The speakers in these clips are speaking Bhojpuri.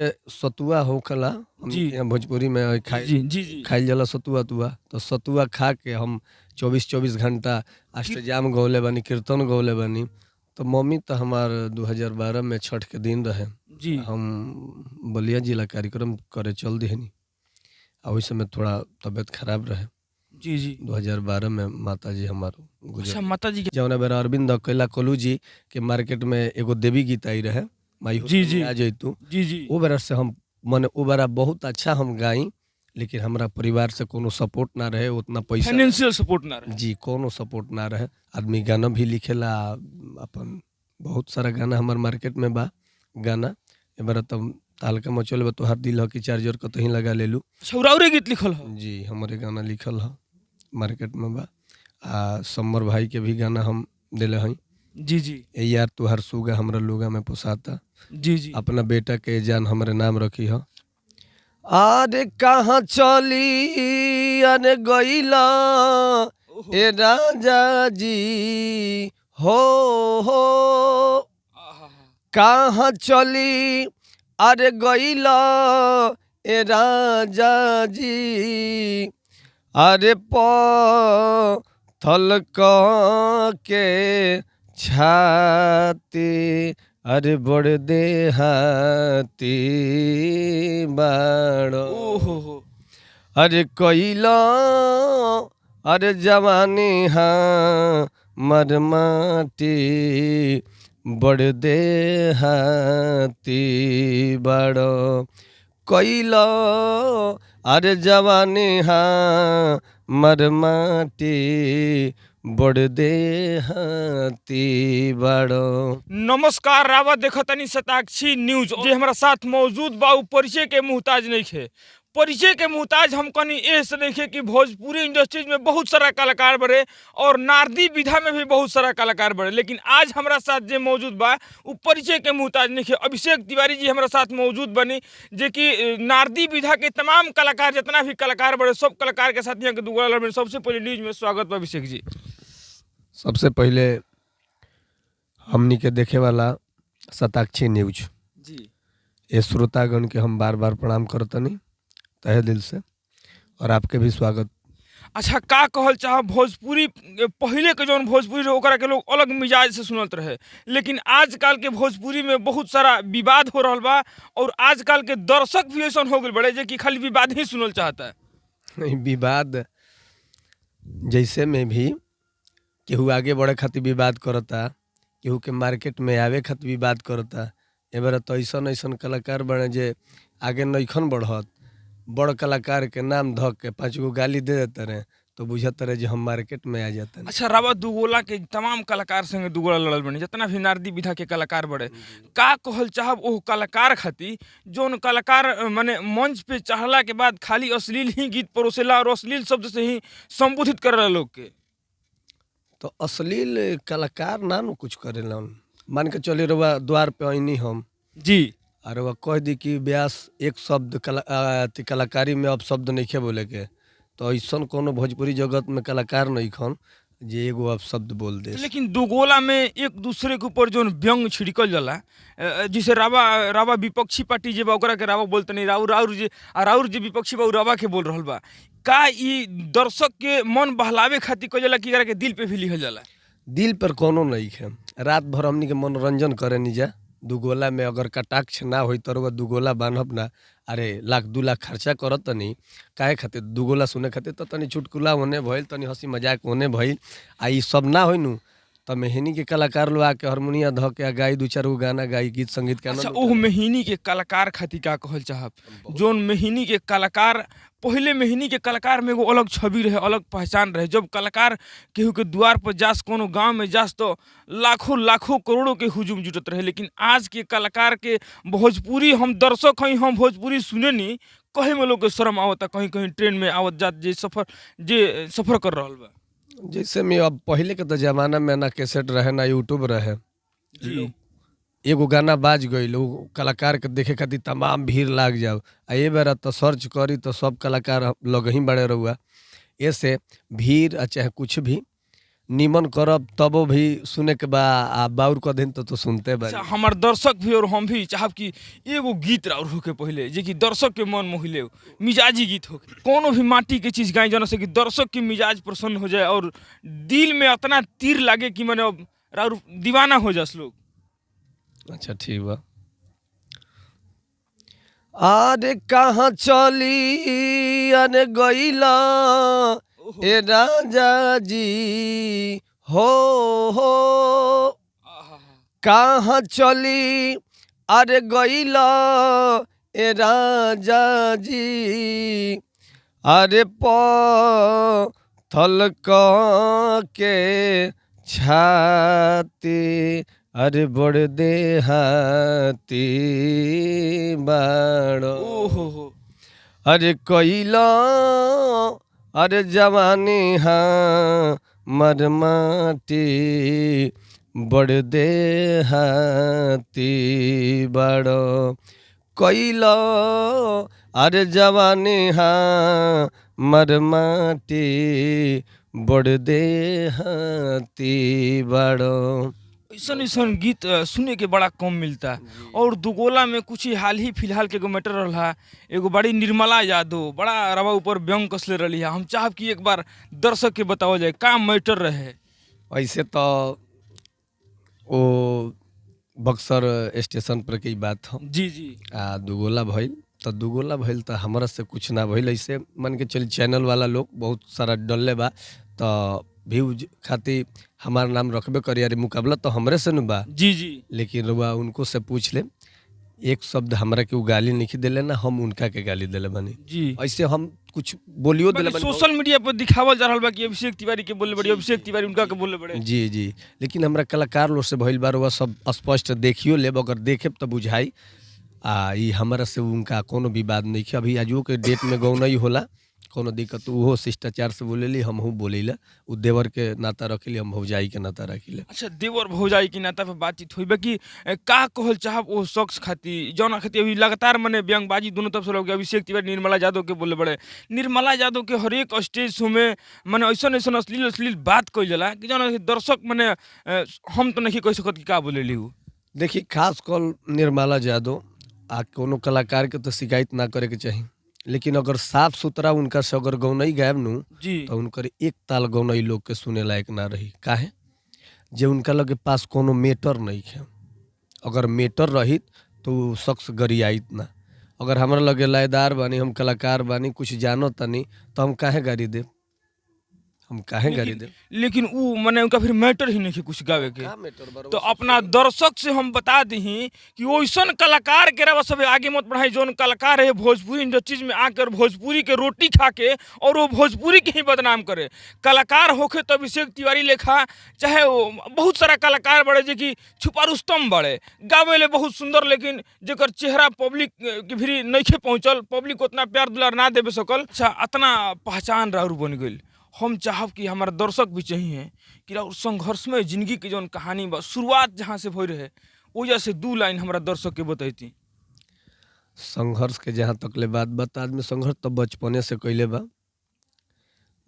के सतुआ होखला हमनी जी। के यहाँ भोजपुरी में खाई जी जी जी खाइल जाला सतुआ तुआ, तो सतुआ खा के हम 24-24 घंटा अष्टजाम गौले बानी, कीर्तन गौले बानी। तो मम्मी तो हमार 2012 में छठ के दिन रहे, हम बलिया जिला कार्यक्रम करे चल दिहनी आ ओहि समय थोड़ा तबियत खराब रहे। जी जी 2012 में माता जी हमार गुजर। अच्छा, माता जी के जौना बेरा अरविंद अकेला कोलू जी के मार्केट में एगो देवी गीत आई रहे, माई हो जी, जी। आ जैतू, जी जी ओ बेरा से हम मने ओ बेरा बहुत अच्छा हम गाई, लेकिन हमरा परिवार से कोनो सपोर्ट ना रहे, उतना पैसा फाइनेंशियल सपोर्ट ना रहे। जी, कोनो सपोर्ट ना रहे। आदमी गाना भी लिखेला, अपन बहुत सारा गाना हमार मार्केट में बा गाना। एबार तब तालका मचल बा तोहार दिल ह कि चार्जर कतही लगा लेलू। अच्छा, उराउरे गीत लिखल हो? जी, हमरे गाना लिखल ह, मार्केट में बा। आ सम्मर भाई के भी गाना हम देले हई। जी जी ए यार तुहार सुगा हमरा लोगा में पोसाता, जी जी अपना बेटा के जान हमरे नाम रखी ह। अरे कहाँ चली अरे गईला ए राजा जी हो हो, आहा, कहाँ चली अरे गईला ए राजा जी, अरे पथल के छाती अरे बड़ देहाती बाड़ो, ओहो हो, अरे कैला अरे जवानी हाँ मर माटी बड़ देहाती बड़ो, कैला अरे जवानी हाँ मर माटी बड़ देहाती बड़ो। नमस्कार, रावा देखतनी शताक्षी न्यूज। जे हमारा साथ मौजूद बा उ परिचय के मुहताज नहीं खे। परिचय के मुहताज हम कनी एह से नहीं खे कि भोजपुरी इंडस्ट्रीज में बहुत सारा कलाकार बढ़े और नारदी विधा में भी बहुत सारा कलाकार बढ़े, लेकिन आज हमारा साथ जे मौजूद बा उ परिचय के मुहताज नहीं खे। अभिषेक तिवारी जी हमारा साथ मौजूद बनी, जे कि नारदी विधा के तमाम कलाकार, जितना भी कलाकार बढ़े सब कलाकार के साथ यहाँ के दुगोला लड़बे। सबसे पहले न्यूज में स्वागत बा अभिषेक जी। सबसे पहले हमनी के देखे वाला शताक्षी न्यूज जी ये श्रोतागण के हम बार बार प्रणाम करतनी तहे दिल से, और आपके भी स्वागत। अच्छा, का कहल चाह, भोजपुरी पहले के जौन भोजपुरी रहे ओकरा के लोग अलग मिजाज से सुनत रहे, लेकिन आजकल के भोजपुरी में बहुत सारा विवाद हो रहल बा और आजकल के दर्शक भी ऐसा हो गए बड़े जे कि खाली विवाद ही सुनल चाहता है। नहीं, विवाद जैसे में भी केहू आगे बढ़े खातिर विवाद करता, केहू के मार्केट में आवे खातिर विवाद करता। एबार तो ऐसन ऐसन कलाकार बने जे आगे नइखन बढ़त, बड़ कलाकार के नाम धक के 5 गो गाली दे देते रहे तो बुझत रहे जे हम मार्केट में आ जाते। अच्छा, रावा दुगोला के तमाम कलाकार संगे दुगोला लड़ल बने, जितना भी नारदी विधा के कलाकार बड़े, का कहल चाहब ओह कलाकार खातिर जौन कलाकार माने मंच पे चढ़ला के बाद खाली अश्लील ही गीत परोसेला और अश्लील शब्द से ही संबोधित करेला लोग के? तो अश्लील कलाकार ना नु कुछ करेला। मान के चले रउआ द्वार पे ऐनी हम जी, और वह कह दी कि व्यास एक शब्द अथी कलाकारी में अब शब्द नइखे बोले के, तो ऐसन कोनो भोजपुरी जगत में कलाकार नइखन जे एगो अब शब्द बोल दे। लेकिन दुगोला में एक दूसरे के ऊपर जौन व्यंग छिड़कल जाला, जिसे रावा रावा विपक्षी पार्टी जे बा ओकरा के रावा बोलते नहीं, राउर राउर जे आ राउर जे विपक्षी बा उ रावा के बोल रहल बा, का ई दर्शक के मन बहलावे खातिर कइल जाला कि एकरा के दिल पे भी लिखल जाला? दिल पर कोनो नहीं है। रात भर हमनी के मनोरंजन करे नी जा दुगोला में, अगर कटाक्ष ना होई तो रउआ दुगोला बान्हब ना। अरे लाख 2 लाख खर्चा करत तनी काहे खातिर? दुगोला सुने खातिर। तो तनी चुटकुला होने भइल, तनी हंसी मजाक होने भइल, आ ई सब ना होई नु त मेहनी के कलाकार लोग आके हारमोनिया ध के आ गाई 2-4 गो गाना गाई, गीत संगीत के आनंद। अच्छा, ओह मेहनी के कलाकार खातिर का कहल चाहब? जोन मेहनी के कलाकार, पहले मेहनी के कलाकार में एगो अलग छवि रहे, अलग पहचान रहे। जब कलाकार केहू के द्वार पर जास, कोनो गांव में जास तो लाखों लाखों करोड़ों के हुजूम जुटत रहे, लेकिन आज के कलाकार के भोजपुरी हम दर्शक हई, हम भोजपुरी सुनेनी कहे में लोग के शर्म आवता, कहीं कहीं ट्रेन में आवत जात जे सफर कर रहल बा। जैसे में अब पहले के तो जमाना में ना कैसेट रहे ना यूट्यूब रहे, जी एगो गाना बाज गईल उ कलाकार के देखे खातिर तमाम भीड़ लाग जाओ। आ ए बेरा तो सर्च करी तो सब कलाकार लग ही बड़े रहुआ, ऐसे भीड़ आ चाहे कुछ भी निमन करब तबो भी सुने के बा, आ बाउर क दिन तो सुनते बा। अच्छा, हमार दर्शक भी और हम भी चाहब कि एगो गीत और होके पहले जे कि दर्शक के मन मोहि ले, मिजाजी गीत होके, कोनो भी माटी के चीज गाई जना से कि दर्शक के मिजाज प्रसन्न हो जाए और दिल में इतना तीर लागे कि माने अब राउर दीवाना हो जास लोग। अच्छा ठीक बा। अरे कहाँ चली अरे गईला ए राजा जी हो हो, कहाँ चली अरे गईला ए राजा जी, अरे पथल के छाती अरे बड़ देहाती बाड़ो, ओहो हो, अरे कैला अरे जवानी हाँ मर माटी बड़ देहाती बड़ो, कैला अरे जवानी हाँ मर माटी बड़ देहाती बड़ो। ऐसन ऐसन गीत सुने के बड़ा कम मिलता। और दुगोला में कुछ ही हाल ही फिलहाल के एगो मैटर रहा, एगो बड़ी निर्मला यादव बड़ा रवा ऊपर व्यंग कसले रही है। हम चाहब कि एक बार दर्शक के बताओ जाए का मैटर रहे। ऐसे तो वो बक्सर स्टेशन पर के बात हो। जी जी। आ दुगोला भइल तो दुगोला भइल तो हमरा से कुछ ना भइल। ऐसे मान के चल चैनल वाला लोग बहुत सारा डलले बा तो व्यूज खातिर हमार नाम रखबे करी, अरे मुकाबला तो हमरे से न बा। जी जी। लेकिन रुआ उनको से पूछ ले, एक शब्द हमरा के उ गाली नहीं दिले ना हम उनका के गाली दिले बानी। जी। ऐसे हम कुछ बोलियो दिले बानी। सोशल मीडिया पर दिखावल जा रहल बा कि अभिषेक तिवारी के बोले बड़े, अभिषेक तिवारी उनका के बोले बड़े। जी जी। लेकिन हमरा कलाकार लोग से भइल बा रुआ सब स्पष्ट देखियो लेब, अगर देखेब तो बुझाई। आ ई हमरा से उनका कोनो विवाद नहीं है। अभी आजो के डेट में गौ नहीं होला कोनो दिक्कत, उहो शिष्टाचार से बोलेली, हमहू बोलेला। उ देवर के नाता रखेली, हम भौजाई के नाता रखिले। अच्छा, देवर भौजाई के नाता पे बातचीत होई बा कि का कहल चाहब ओ शख्स खातिर जौन खातिर अभी लगातार मने व्यंगबाजी दोनों तरफ से लोग अभिषेक तिवारी निर्मला यादव के बोले बड़े। निर्मला यादव के हर एक स्टेज शो में मने ऐसन ऐसन अश्लील अश्लील बात कइल जाला कि जौन दर्शक मने हम तो नहीं कह सकत कि का बोलेली उ। देखिए, खास कल निर्मला यादव आ कोनो कलाकार के तो शिकायत ना करे के चाही, लेकिन अगर साफ सुथरा उनका से अगर गौनई गायब नू जी तो उनकर एक ताल गौनई लोग के सुने लायक ना रही। काहे जे उनका लगे पास कोनो मेटर नहीं है। अगर मेटर रहित तो उ शख्स गरियाइत ना। अगर हमरा लगे लयदार बानी, हम कलाकार बानी, कुछ जानो तनी, तो हम काहे गारी देब, हम काहे गारी देब। लेकिन उ मने उनका फिर मैटर ही नहीं कुछ गावे के। तो अपना दर्शक से हम बता दी कि वैसन कलाकार के रवा सब आगे मत बढ़ाई जौन कलाकार है भोजपुरी इंडस्ट्रीज में आकर भोजपुरी के रोटी खा के और वो भोजपुरी के ही बदनाम करे। कलाकार होखे तो अभिषेक तिवारी लेखा, चाहे वो बहुत सारा कलाकार बड़े जे कि छुपा रुस्तम बड़े, गावे ले बहुत सुंदर, लेकिन जेकर चेहरा पब्लिक के भी नइखे पहुँचल, पब्लिक उतना प्यार दुलार ना देवे सकल। अच्छा, अतना पहचान राउर बन गई। हम चाहब कि हमारे दर्शक भी चाहिए कि राउर संघर्षमय जिंदगी के जौन कहानी बा शुरुआत जहाँ से भई रहे वजह से दू लाइन हमारा दर्शक के बतैती। संघर्ष के जहाँ तक ले बात बा, आदमी संघर्ष तो बचपने से कैले बा।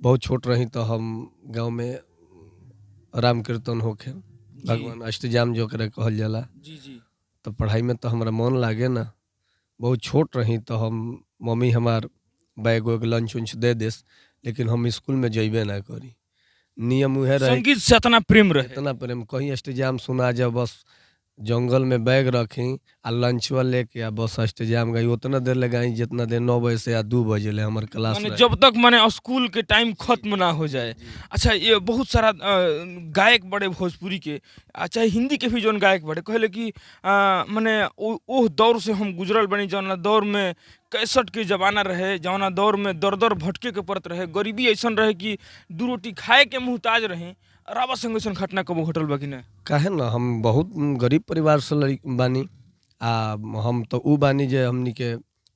बहुत छोट रही तो हम गांव में राम कीर्तन होखे, भगवान अष्टजाम जो करे कहल जाला। जी जी। तो पढ़ाई में तो हमारा मन लागे ना। बहुत छोट रही तो हम मम्मी हमार बैग वैग लंच उंच दे देस, लेकिन हम स्कूल में जइबे ना करी। नियम उहे रहे, संगीत से इतना प्रेम रहे, इतना प्रेम, कहीं अष्टजाम सुना जाए बस जंगल में बैग रखी आ लंचवा लेके आ बस अष्टजाम गई। उतना देर लगाई जितना देर 9 बजे से या 2 बजे ले हमार क्लास माने रहे। जब तक माने स्कूल के टाइम खत्म ना हो जाए। अच्छा, ये बहुत सारा गायक बड़े भोजपुरी के, चाहे हिंदी के भी जौन गायक बड़े कहले कि माने ओह दौर से हम गुजरल बनी, जौन दौर में कैसेट के जमाना रहे, जौना दौर में दर दर भटके के पड़त रहे, गरीबी ऐसन रहे कि दू रोटी खाए के मुहताज रहे। रावा संग ऐसन घटना कबो घटल बा कि ना? काहे ना, हम बहुत गरीब परिवार से बानी। आ हम तो उ बानी जे हमनी के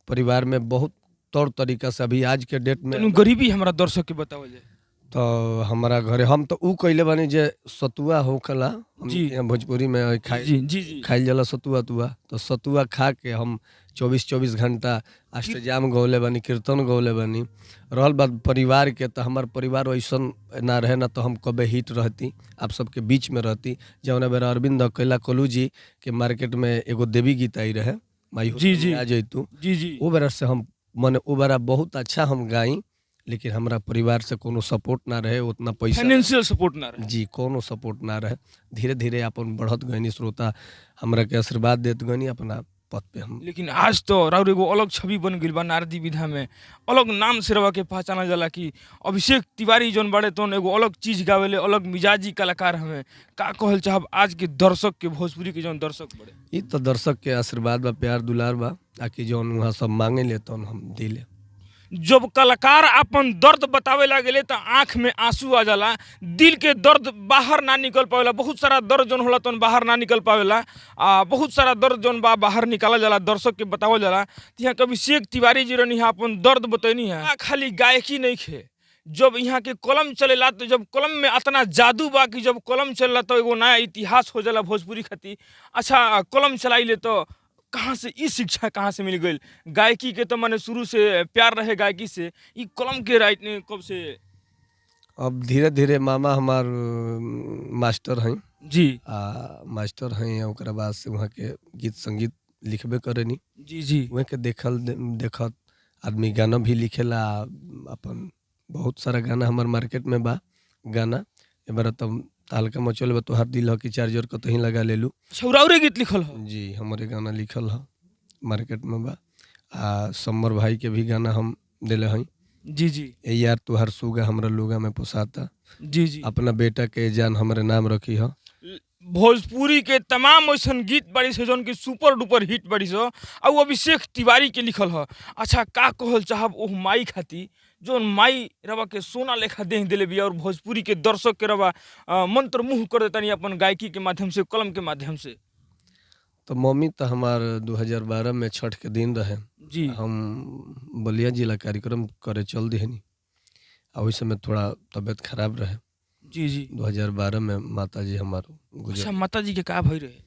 परिवार में बहुत तौर तरीका से अभी आज के डेट में गरीबी हमारा दर्शक के बतावल जाए तो हमारा घरे हम तो उ कइले बानी जे सतुआ होखला जी भोजपुरी में खाई जी जी जी खाइल जाला सतुआ तुआ, तो सतुआ खा के हम 24-24 घंटा अष्टजाम गौले बानी, कीर्तन गौले बानी। रहल बात परिवार के, तो हमार परिवार वैसन ना रहे ना तो हम कबे हिट रहती, आप सबके बीच में रहती। जौना बेरा अरविंद अकेला कलू जी के मार्केट में एगो देवी गीत आई रहे, माई हो जी, जी। आ जैतू, जी जी। ओ बेरा से हम मने ओ बेरा बहुत अच्छा हम गाई, लेकिन हमरा परिवार से कोनो सपोर्ट ना रहे, उतना पैसा फाइनेंशियल सपोर्ट ना रहे। जी, कोनो सपोर्ट ना रहे। धीरे धीरे अपन बढ़त गईनी, श्रोता हमरा के आशीर्वाद देत गईनी, अपना पद पे हम। लेकिन आज तो राउर एगो अलग छवि बन गई बा नारदी विधा में, अलग नाम से रवा के पहचाना जाला कि अभिषेक तिवारी जौन बड़े तौन एगो अलग चीज गावेले, अलग मिजाजी कलाकार हमें। का कहल चाहब आज के दर्शक के, भोजपुरी के जौन दर्शक बड़े? ई तो दर्शक के आशीर्वाद बा, प्यार दुलार बा, आकि जौन वहाँ सब मांगे ले तौन हम दिले। जब कलाकार अपन दर्द बतावे लागेले तो आँख में आंसू आ जाला, दिल के दर्द बाहर ना निकल पावेला। बहुत सारा दर्द जौन होला तौन बाहर ना निकल पावेला, आ बहुत सारा दर्द जौन बा बाहर निकालल जाला, दर्शक के बतावल जाला। तो यहाँ के अभिषेक तिवारी जी रहनी है, अपन दर्द बतैनी है। खाली गायकी नहीं खे, जब यहाँ के कलम चलेला तो जब कलम में इतना जादू बा कि जब कलम चलेला तो एगो नया इतिहास हो जाला भोजपुरी खातिर। अच्छा, कलम चलाइले तो कहाँ से ई शिक्षा कहाँ से मिल गई? गायकी के तो माने शुरू से प्यार रहे गायकी से, ई कलम के राइट ने कब से? अब धीरे धीरे मामा हमार मास्टर हैं जी आ मास्टर हैं, ओकरा बाद से वहाँ के गीत संगीत लिखबे करेनी। जी जी। वहाँ के देखल देखत आदमी गाना भी लिखेला। अपन बहुत सारा गाना हमार मार्केट में बा गाना। एबार तब तहलका मचल बा तोहार दिल ह कि चार्जर कतही लगा लेलू। छौराउरे गीत लिखल हो? जी, हमारे गाना लिखल ह, मार्केट में बा। आ सम्मर भाई के भी गाना हम दिले हई। जी जी। ए यार तुहार सुगा हमरा लोगा में पोसाता। जी जी। अपना बेटा के जान हमरे नाम रखी ह। भोजपुरी के तमाम ऐसन गीत बड़ी से जौन की सुपर डुपर हिट बड़ी सो, आ उ अभिषेक तिवारी के लिखल ह। अच्छा, का कहल चाहब ओह माई खाती जौन माई रवा के सोना लेखा देह दिले बिया और भोजपुरी के दर्शक के रवा मंत्र मुँह कर देतानी अपन गायकी के माध्यम से, कलम के माध्यम से? तो मम्मी तो हमार 2012 में छठ के दिन रहे, जी हम बलिया जिला कार्यक्रम करे चल दिहनी, आ ओहि समय थोड़ा तबियत खराब रहे। जी जी। 2012 में माता जी हमार गुजर। अच्छा, माता जी के का भई रहे?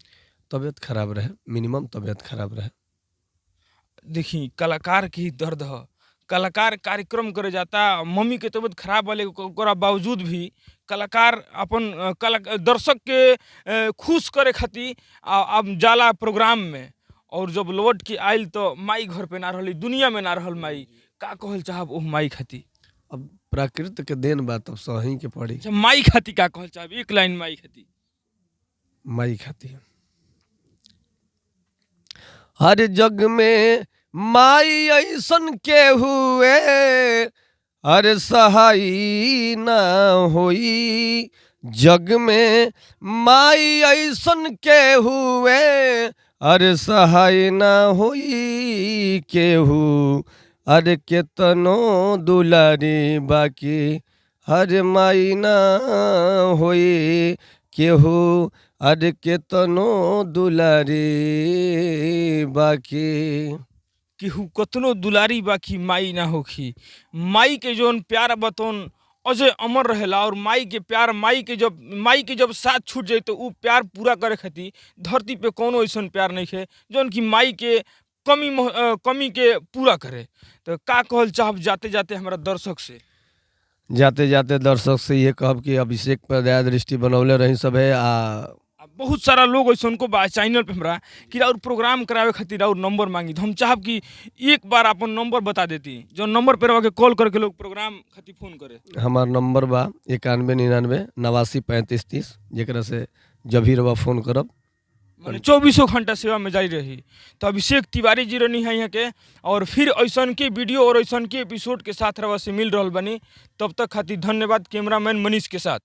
तबियत खराब रहे, मिनिमम तबियत खराब रहे। देखी, कलाकार के ही दर्द ह। कलाकार कार्यक्रम करे जाता, मम्मी के तबीयत खराब वाले ओकरा बावजूद भी कलाकार अपन कला दर्शक के खुश करे खातिर अब जाला प्रोग्राम में, और जब लौट के आयल तो माई घर पे ना रहली, दुनिया में ना रहल माई। का कहल चाहब ओह माई खातिर? अब प्राकृत के देन बा, तब सही के पड़ी। अच्छा, माई खातिर का कहल चाहब? एक लाइन माई खातिर। माई खातिर, हर जग में माई ऐसन के हुए अरे सहाई ना होई, जग में माई ऐसन के हुए अरे सहाय ना होई केहू, अरे केतनो दुलारी बाकी हर माई ना होई केहू, अरे केतनो दुलारी बाकी। केहू कतनो दुलारी बाकी माई ना होखी। माई के जौन प्यार बतौन अजय अमर रहेला, और माई के प्यार, माई के जब साथ छूट जाए तो उ प्यार पूरा करे खातिर धरती पे कोनो ऐसन प्यार नहीं है जौन कि माई के कमी के पूरा करे। तो का कहल चाहब जाते जाते हमारा दर्शक से? जाते जाते दर्शक से ये कहब कि अभिषेक पर दया दृष्टि बनौले रही सब है। आ बहुत सारा लोग ऐसा उनको बा चैनल पे हमरा कि और प्रोग्राम करावे खातिर और नंबर मांगी, तो हम चाहब कि एक बार अपन नंबर बता देती जो नंबर पर रवा के कॉल करके लोग प्रोग्राम खातिर फोन करे। हमार नंबर बा 91 99 89 35 30, जेकरा से जब भी रवा फोन करब माने 24 घंटा सेवा में जारी रही। तो अभिषेक तिवारी जी रहनी है यहाँ के, और फिर ऐसन के वीडियो और ऐसन के एपिसोड के साथ रवा से मिल रहा बनी। तब तक खातिर धन्यवाद। कैमरामैन मनीष के साथ।